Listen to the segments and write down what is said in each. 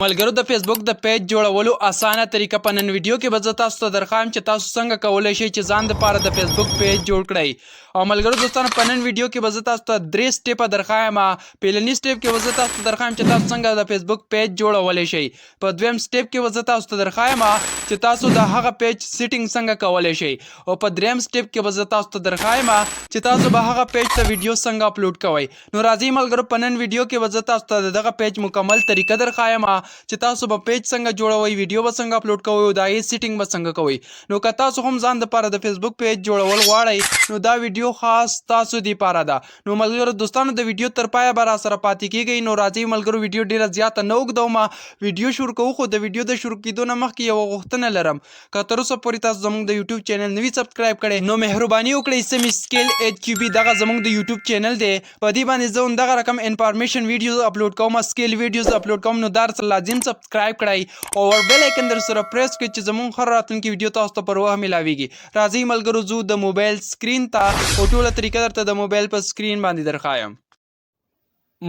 ملګرو، د فیسبوک د پیج جوړولو اسانه طریقه په نن ویډیو کې به زه تاسو ته درښایم چې تاسو څنګه کولی شئ چې ځان دپاره د فیسبوک پیج جوړ کړئ. او ملګرو دوستانو، په نن ویډیو کې به زه تاسو ته درې سټیپه درښایم. پیلني سټیپ کې به زه تاسو ته درښایم چې تاسو څنګه د فیسبوک پیج جوړولی شئ. په دویم سټیپ کې به زه تاسو ته درښایم چې تاسو د هغه پیج سیټینګ څنګه کولی شئ، او په دریم سټیپ کې به زه تاسو ته درښایم چې تاسو به هغه پیج ته ویډیو څنګه اپلوډ کوئ. نو راځئ ملګرو، په نن ویډیو کې به زه تاسو ته د دغه پیج مکمل طریقه درښایم چې تاسو به پیج څنګه جوړوئ، ویډیو به څنګه اپلوډ کوئ او د هغې سیټینګ به څنګه کوئ. نو که تاسو هم ځان دپاره د فیسبوک پیج جوړول غواړئ، نو دا ویډیو خاص تاسو دی پاره ده. نو ملګرو دوستانو، د ویډیو تر پایه به را سره پاتې کیږئ. نو راځئ ملګرو، ویډیو ډیره زیاته نه اوږدوم، ویډیو شروع کوو. خو د ویډیو د شروع کیدو نه مخکې یوه غوښتنه لرم: که تر اوسه پورې تاسو زموږ د یوټیوب چینل نه وي سبسکرایب کړی، نو مهرباني وکړئ. سمی سکیل ایچ کیو بي، دغه زموږ د یوټیوب چینل دی. په دې باندې زه دغه رقم انفارمیشن ویډیوز اپلوډ کوم، سکیل ویډیوز اپلوډ کوم. نو دا سره لازم سبسکرایب کړئ او ور بیل آیکن در سره پریس کړئ چې زموږ هر راتلونکي ویډیو تاسو ته پر وخت ملاویږي. راځئ ملګرو، ځو د موبایل سکرین ته او ټوله طریقه درته د موبایل په سکرین باندې درښایم.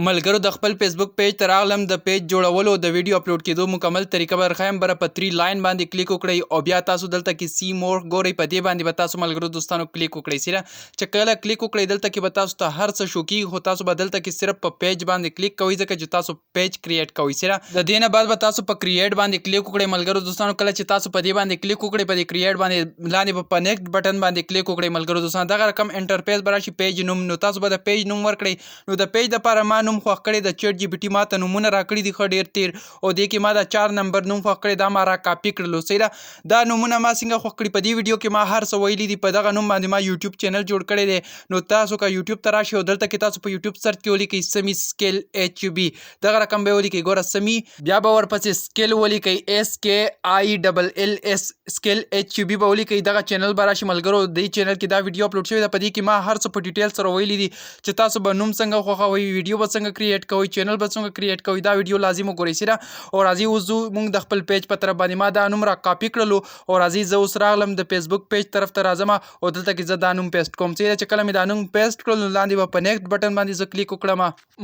ملګرو، د خپل فیسبوک پیج ته راغلم. د پیج جوړولو، د ویډیو اپلوډ کېدو مکمل طریقه به درښایم. بره په 3 لاین باندې کلیک وکړئ او بیا تاسو دلته کې see more ګورئ، په دې باندې به تاسو ملګرو دوستانو کلیک وکړئ. سره چې کله کلیک وکړئ، دلته کې به تاسو ته هر څه شو کیږي، خو تاسو به دلته کې صرف په پیج باندې کلیک کوئ، ځکه چې تاسو پیج کریټ کوئ. سره د دې نه بعد به تاسو په کریټ باندې کلیک وکړئ. ملګرو دوستانو، کله چې تاسو په دې باندې کلیک وکړئ، په دې کریټ باندې، لاندې به په نیکسټ بټن باندې کلیک وکړئ. ملګرو دوستانو، دغه رقم انټرفیس به راشي. پیج نوم، نو تاسو به د پیج نوم ورکړئ. نو د پیج د پاره ما نوم خوښ کړی. د چیټ جی پی ټي ما ته نومونه راکړي دي ښه ډیر تیر، او دې کې ما دا 4 نمبر نوم خوښ کړی، دا ما را کاپي کړلو. صحیح ده. دا نومونه ما څنګه خوښ کړي؟ په دې ویډیو کې ما هر څه ویلي دي. په دغه نوم باندې ما یوټیوب چینل جوړ کړی دی. نو تاسو که یوټیوب ته راشئ او دلته کې تاسو په یوټیوب سرچ کې ولیکئ سمی سکیل ایچ یو بي، دغه رقم به ولیکئ. ګوره، سمی، بیا به ورپسې سکیل ولیکئ، اس کې آی ډبل ال اس، سکیل ایچ یو بي به ولیکئ، دغه چینل به راشي. ملګرو، دې چینل کې دا ویډیو اپلوډ شوې ده. په دې کې ما هر څه په ډیټیل سره ویلي دي چې تاسو به نوم څنګه خوښوئ، ویډیو به څنګه کریټ کوئ، چینل به څنګه کریټ کوئ. دا ویډیو لازم وګورئ. سره او راځي اوس ځو موږ د خپل پیج په طرف باندې. ما دا نوم را کاپي کړلو او راځي زه اوس راغلم، د فیسبوک پیج طرف ته راځم او دلته کې زه دا نوم پیسټ کوم. چې کله مې دا نوم پیسټ کړل، نو لاندې به په نیکسټ بټن باندې زه کلیک وکړم.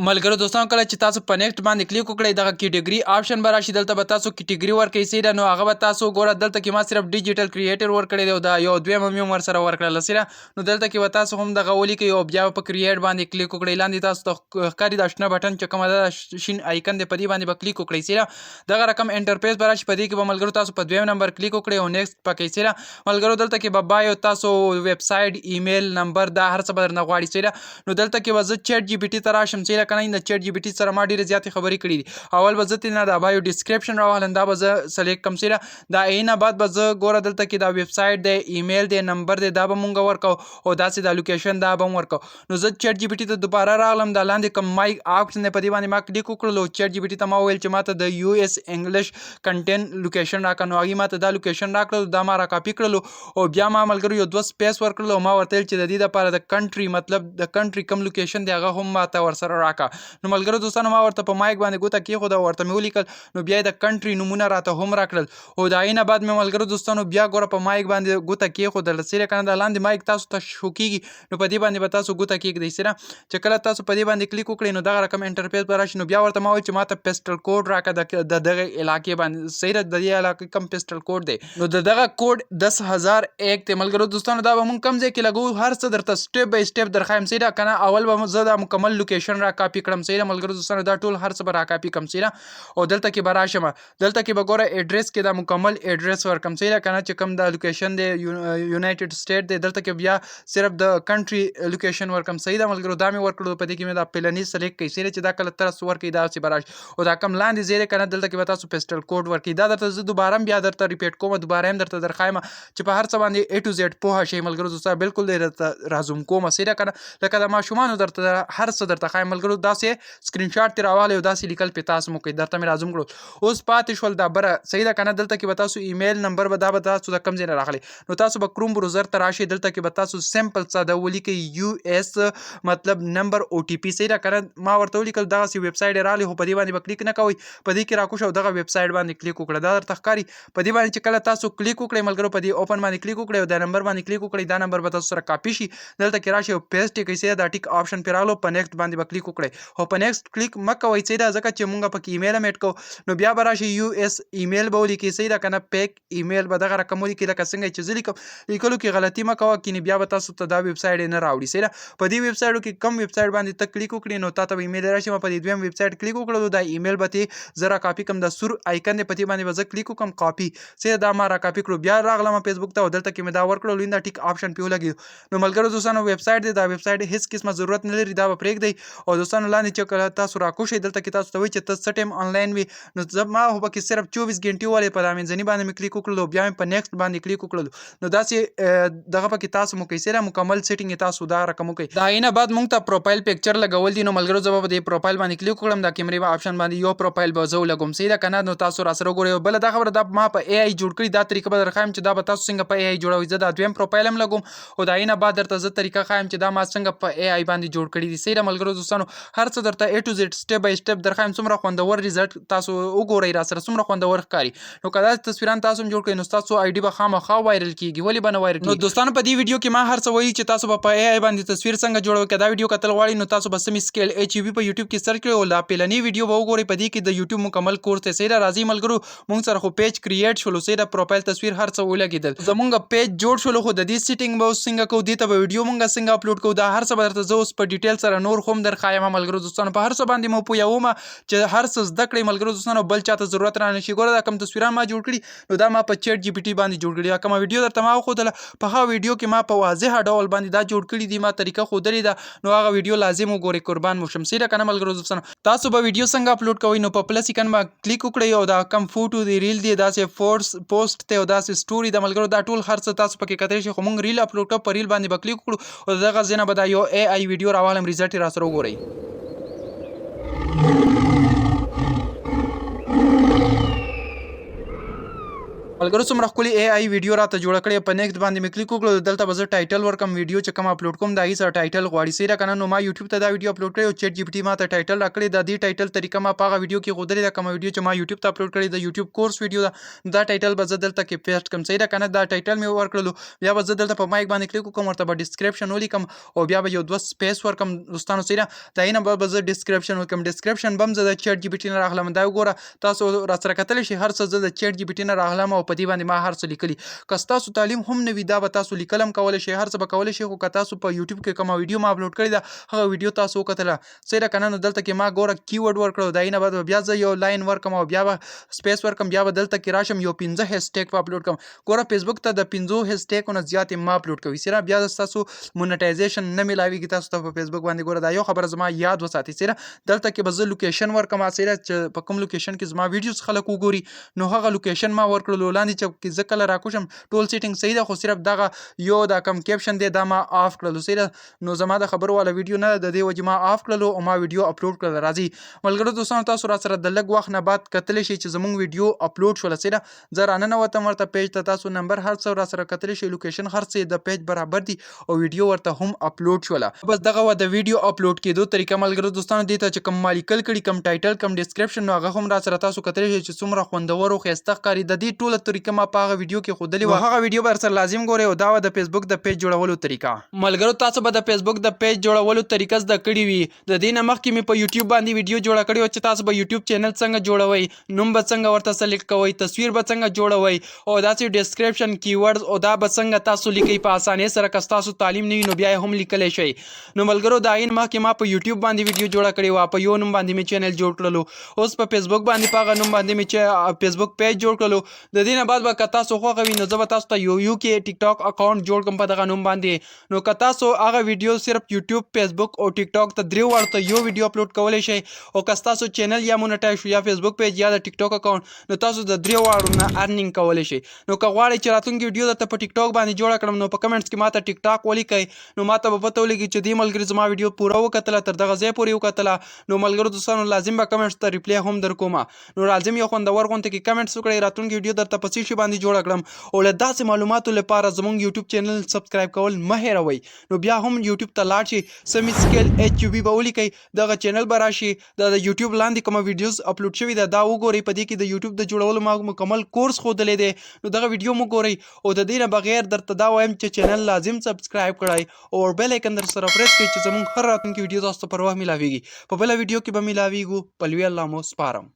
ملګرو دوستانو، کله چې تاسو په نیکسټ باندې کلیک وکړئ، دغه کیټګوري آپشن به راشي. دلته به تاسو کیټګوري ورکړئ. سیده، نو هغه به تاسو ګوره، دلته کې ما صرف ډیجیټل کریټر ورکړی دی او دا یو دویم هم ورسره ورکړل. سیده، نو دلته کې به تاسو هم دغه ولیکئ او بیا په کریټ باندې کلیک وکړئ. لاندې تاسو ته ښکاري دا شنه بټن چې کومه ده، شین آیکن دی، په دې باندې به کلیک وکړئ. سیده، دغه رقم انټرفیس به راشي. په دې کې به ملګرو تاسو په دویم نمبر کلیک وکړئ او نیکسټ پکې. سیده ملګرو، دلته کې به بایو، تاسو ویب سایټ، ایمیل نمبر، دا هر څه به درنه غواړي. سیده، نو دلته کې به زه چیټ جی پی ټي ته راشم. سیده کنه، د چیټ جی پی ټي سره ما ډیره زیاتې خبرې کړې دي. اول به زه ترې نه دا بایو ډیسکریپشن راواخلم، دا به زه سلیکټ کړم. سیده، دا عینه بعد به زه ګوره، دلته کې دا ویب سایټ دی، ایمیل دی، نمبر دی، دا به مونږ ورکو او داسې دا لوکیشن، دا به هم ورکو. نو زه چیټ جی پی ټي ته دوباره راغلم. دا لاندې کوم مایک آپشن دی، په دې باندې ما کلیک وکړلو. چیټ جی پی ټي ته ما وویل چې ما ته د یو ایس انګلیش کنټینټ لوکیشن راکړه. نو هغې ما ته دا لوکیشن راکړلو، دا ما را کاپي کړلو او بیا ما ملګرو یو دوه سپیس ورکړل او ما ورته ویل چې د دې لپاره د کنټري، مطلب د کنټري کوم لوکیشن دی، هغه هم ما ته ورسره راکړه. نو ملګرو دوستانو، ما ورته په مایک باندې ګوته کېښوده او ورته مې ولیکل، نو بیا یې د کنټري نومونه راته هم راکړل. او د هغې نه بعد مې ملګرو دوستانو بیا ګوره په مایک باندې ګوته کېښودله. سیده که نه، دا لاندې مایک تاسو ته شو کېږي، نو په دې باندې به تاسو ګوته کېږدئ. سیده چې کله تاسو په دې باندې کلیک وکړئ، نو دغه رقم انټرفیس به راشي. نو بیا ورته ما وویل چې ما ته پسټل کوډ راکړه د دغه علاقې باندې. صحیح ده، د دې علاقې کوم پسټل کوډ دی، نو د دغه کوډ 10,001 دی. ملګرو دوستانو، دا به مونږ کوم ځای کې لګو، هر څه درته سټیپ بای سټیپ درښایم. صحیح ده که نه؟ اول به زه دا مکمل لوکیشن را کاپي کړم. صحیح ده ملګرو دوستانو، دا ټول هر څه به را کاپي کړم. صحیح ده، او دلته کې به راشم، دلته کې به ګوره ایډریس کې دا مکمل ایډریس ورکم. صحیح ده که نه؟ چې کوم دا لوکیشن دی، یونایټډ سټیټ دی، دلته کې بیا صرف د کنټري لوکیشن ورکم. صحیح ده ملګرو، دا مې ورکړو. په دې کې مې دا پلنی سلیکټ کړئ. صحیح ده، چې دا کله تاسو ورکړئ، دا څه به راشي او دا کوم لاندې ځای دی که نه، دلته کې به تاسو پسټل کوډ ورکړئ. دا درته زه دوباره هم بیا درته ریپیټ کوم، دوباره هم درته درښایم چې په هر څه باندې ای ټو زیډ پوهه شئ. ملګرو دوستانو، بالکل دی درته رازوم کوم. صحیح ده که نه؟ لکه د ماشومانو درته هر څه درته ښایم. ملګرو، داسې سکرین شاټ ترې راواخلئ او داسې لیکل پې تاسو مو کوئ. درته مې رازوم کړو. اوس پاتې شول دا بره. صحیح ده که نه؟ دلته کې به تاسو ایمیل نمبر به، دا به تاسو د کوم ځای نه راغلی؟ نو تاسو به کروم بروزر ته راشئ. دلته کې به تاسو سمپل ساده ولیکئ یو ایس، مطلب نمبر او ټي پي. صحیح ده که نه؟ کنه؟ ما ورته ولیکل، دغسې ویب سایټ راغلی، خو په دې باندې به کلیک نه کوئ. په دې کې راکوش او دغه ویب سایټ باندې کلیک وکړه. دا درته ښکاري. په دې باندې چې کله تاسو کلیک وکړئ ملګرو، په دې open باندې کلیک وکړئ او دا نمبر باندې کلیک وکړئ، دا نمبر به تاسو سره کاپي شي. دلته کې راشي او paste یې کړئ. صحیح، دا tick option پرې راغلو، په next باندې به کلیک وکړئ، خو په next کلیک مه کوئ. صحیح ده، ځکه چې مونږ پکې ایمیل هم add کوو. نو بیا به راشي US email به ولیکئ. صحیح ده که نه؟ fake email به دغه رقم ولیکئ لکه څنګه چې زه لیکم. لیکلو کې غلطي مه کوه، کینې بیا به تاسو ته دا ویب سایټ نه راوړي. صحیح ده، په دې ویب سایټو کې کوم ویب سایټ باندې ته کلیک وکړې نو تاته به ایمیل راشي. ما په دې دویم ویب سایټ کلیک وکړلو، دا ایمیل به ترې زه را کاپي کړم. دا سور icon دی، په دې باندې به زه کلیک وکړم، کاپي. صحیح، دا ما را کاپي کړو. بیا راغلم فیسبوک ته او دلته کې مې دا ورکړلو، دا tick option پې ولګېدو. نو ملګرو دوستانو، ویب سایټ دی، دا ویب سایټ هیڅ قسمه ضرورت نه لري، دا به پرېږدئ. او دوستانو، لاندې چې کله تاسو راکوشئ، دلته کې تاسو ته وایي چې ته څه ټایم آنلاین وي. نو ما خو پکې صرف 24 ګنټې والې، په دا منځني باندې مې کلیک وکړلو، بیا مې په next باندې کلیک وکړلو. نو داسې دغه پکې تاسو مو کوي سره مکمل setting تاسو دا رقم وکړئ. دا نه بعد مونږ ته profile picture لګول دي. نو ملګرو، زه به په دې پروفایل باندې کلیک وکړم، دا کیمرې به option باندې یو پروفایل به زه ولګوم. صحیح ده که نه؟ نو تاسو را سره وګورئ. بله دا خبره، دا ما په AI جوړ کړي، دا طریقه به درښایم چې دا به تاسو څنګه په AI جوړوئ. زه دا دویم پروفایل هم لګوم او دا نه بعد درته زه طریقه ښایم چې دا ما څنګه په AI باندې جوړ کړي دي. صحیح ده ملګرو دوستانو، هر څه درته A to Z step by step درښایم. څومره خوندور result، تاسو وګورئ را سره، څومره خوندور ښکاري. نو که دا تصویران تاسو هم جوړ کړئ نو ستاسو ID به خامخا viral کیږي، ولې به نه viral کیږي؟ نو دوستانو، په دې ویډیو کې ما هر څه ویلي چې تاسو به په AI باندې تصویر څنګه جوړوئ. که دا ویډیو کتل غواړئ نو تاسو به سمی سکیل ایچ بي په یوټیوب کې search کړئ او لا پیلنی ویډیو به وګورئ. په دې کې د یوټیوب مکمل کورس دی. صحیح ده، راځئ ملګرو، مونږ سره خو page create شولو. صحیح ده، پروفایل تصویر هر څه ولګېدل، زمونږ پیج جوړ شولو، خو د دې setting به اوس څنګه کوو؟ دې ته به ویډیو مونږ څنګه اپلوډ کوو؟ دا هر څه به درته زه اوس په detail سره نور هم درښایم. ملګرو دوستانو، په هر څه باندې مو پوهوم چې هر څه زده کړئ ملګرو دوستانو، بل چاته ضرورت را نشي. ګوره، دا کوم تصویران ما جوړ کړي نو دا ما په ChatGPT باندې جوړ کړي. کومه ویډیو درته ما وښودله، په هغه ویډیو کې ما په واضح ډول باندې دا جوړ کړي دي، ما طریقه ښودلې ده. نو هغه ویډیو لازم وګورئ، قربان مو شم. صحیح ده که نه ملګرو دوستانو؟ تاسو به ویډیو څنګه اپلوډ کوئ؟ نو په plus icon باندې کلیک وکړئ او دا کم فوټو دی، reel دی، داسې فورس پوسټ ته او داسې story د ملګرو، دا ټول هر څه تاسو پکې کتلی شئ. خو مونږ reel upload کوو، په reel باندې به کلیک وکړو او دغه ځای نه به دا یو AI ویډیو راوالم. result یې را سره وګورئ. ملګرو، څومره ښکلې AI ویډیو راته جوړه کړې. په next باندې مې کلیک وکړو. دلته به زه title ورکم. ویډیو چې کوم اپلوډ کوم دا هغې سره title غواړي. صحیح ده که نه؟ نو ما یوټیوب ته دا ویډیو اپلوډ کړې او ChatGPT ما ته title راکړی. د دې title طریقه ما په هغه ویډیو کې ښودلې ده، کومه ویډیو چې ما یوټیوب ته اپلوډ کړې، د یوټیوب کورس ویډیو ده. دا title به زه دلته کې paste کړم. صحیح ده که نه؟ دا title مې ورکړلو. بیا به زه دلته په mic باندې کلیک وکړم، ورته به description ولیکم او بیا به یو دوه space ورکم دوستانو. صحیح ده، دا نه به زه description ورکم. description به هم زه د ChatGPT نه راغلم. دا وګوره، تاسو را سره کتلی شئ، هر څه زه د ChatGPT نه راغلم او په دې باندې ما هر څه لیکلي. که ستاسو تعلیم هم نه وي، دا به تاسو لیکل هم کولی شئ، هر څه به کولی شئ. خو که تاسو په یوټیوب کې کومه ویډیو ما اپلوډ کړې ده، هغه ویډیو تاسو وکتله. صحیح ده که نه؟ نو دلته کې ما ګوره keyword ورکړو. دا نه بعد بیا زه یو line ورکم او بیا به space ورکم. بیا به دلته کې راشم، یو 5 هشټګ به اپلوډ کوم. ګوره، فیسبوک ته د 5 هشټګونه زیاتې ما اپلوډ کوي. سره بیا تاسو monetization نه ملاویږي تاسو ته په فیسبوک باندې. ګوره، دا یو خبره زما یاد وساتئ. سره دلته کې به زه location ورکم، سره چې په کوم location کې زما ویډیوز خلک وګوري، نو هغه location ما ورکړلو. لاندې چې زه کله راکوشم، ټول setting صحیح ده، خو صرف دغه یو دا کم caption دی، دا ما off کړلو. صحیح ده، نو زما د خبرو والا ویډیو نه د دې وجې ما off کړلو او ما ویډیو اپلوډ کړل. راځي ملګرو دوستانو، تاسو را سره د لږ وخت نه بعد کتلی شئ چې زمونږ ویډیو اپلوډ شوله. صحیح ده، زه راننوتم ورته page ته، تاسو نمبر هر څه را سره کتلی شئ، location هر څه د page برابر دي او ویډیو ورته هم اپلوډ شوله. بس دغه وه د ویډیو اپلوډ کېدو طریقه ملګرو دوستانو. دې ته چې کوم ما لیکل کړي، کوم title، کوم description، نو هغه هم را سره تاسو کتلی شئ چې څومره خوندور او ښایسته ښکاري. د دې ټوله طریقه ما په هغه ویډیو کې ښودلې وه، هغه ویډیو به سره لازم ګورئ. او دا وه د فیسبوک د page جوړولو طریقه. ملګرو، تاسو به د فیسبوک د page جوړولو طریقه زده کړې وي. د دې نه مخکې مې په یوټیوب باندې ویډیو جوړه کړې وه چې تاسو به یوټیوب چینل څنګه جوړوئ، نوم به څنګه ورته select کوئ، تصویر به څنګه جوړوئ او داسې description، keywords او دا به څنګه تاسو لیکئ په اسانۍ سره. که تاسو تعلیم نه وي نو بیا هم لیکلی شئ. نو ملګرو، د هغې نه مخکې ما په یوټیوب باندې ویډیو جوړه کړې وه، په یو نوم باندې مې چینل جوړ کړلو. اوس په فیسبوک باندې په هغه نوم باندې مې چې فیسبوک page جوړ کړلو. د دې نه بعد به که تاسو خوښه وي نو زه به تاسو ته یو UK ټیک ټاک account جوړ کړم په دغه نوم باندې. نو که تاسو هغه ویډیو صرف یوټیوب، فیسبوک او ټیک ټاک ته، درې واړو ته یو ویډیو اپلوډ کولی شئ. او که تاسو چینل یا monetize شو، یا فیسبوک page یا د ټیک ټاک account، نو تاسو د درې واړو نه earning کولی شئ. نو که غواړئ چې راتلونکې ویډیو درته په ټیک ټاک باندې جوړه کړم نو په comments کې ماته ټیک ټاک ولیکئ، نو ماته به پته ولګي چې دې ملګري زما ویډیو پوره وکتله، تر دغه ځای پورې وکتله. نو ملګرو دوستانو، لازم به comments ته reply هم در کوم. نو لازم یو خوندور غونډه کې comments وکړئ، راتلونکې ویډیو درته په په څه شي باندې جوړه کړم. او له داسې معلوماتو لپاره زمونږ یوټیوب چینل سبسکرایب کول مه هېروئ. نو بیا هم یوټیوب ته لاړ شئ، سمی سکیل ایچ یو بي به ولیکئ، دغه چینل به راشي. دا د یوټیوب لاندې کومه ویډیوز اپلوډ شوې ده دا وګورئ، په دې کې د یوټیوب د جوړولو ما مکمل کورس ښودلی دی، نو دغه ویډیو مو ګورئ. او د دې نه بغیر درته دا وایم چې چینل لازم سبسکرایب کړئ او بیل ایکن در سره پریس کړئ چې زموږ هر راتلونکي ویډیو تاسو ته پر وخت ملاویږي. په بله ویډیو کې به ملاویږو، په لوی الله مو سپارم.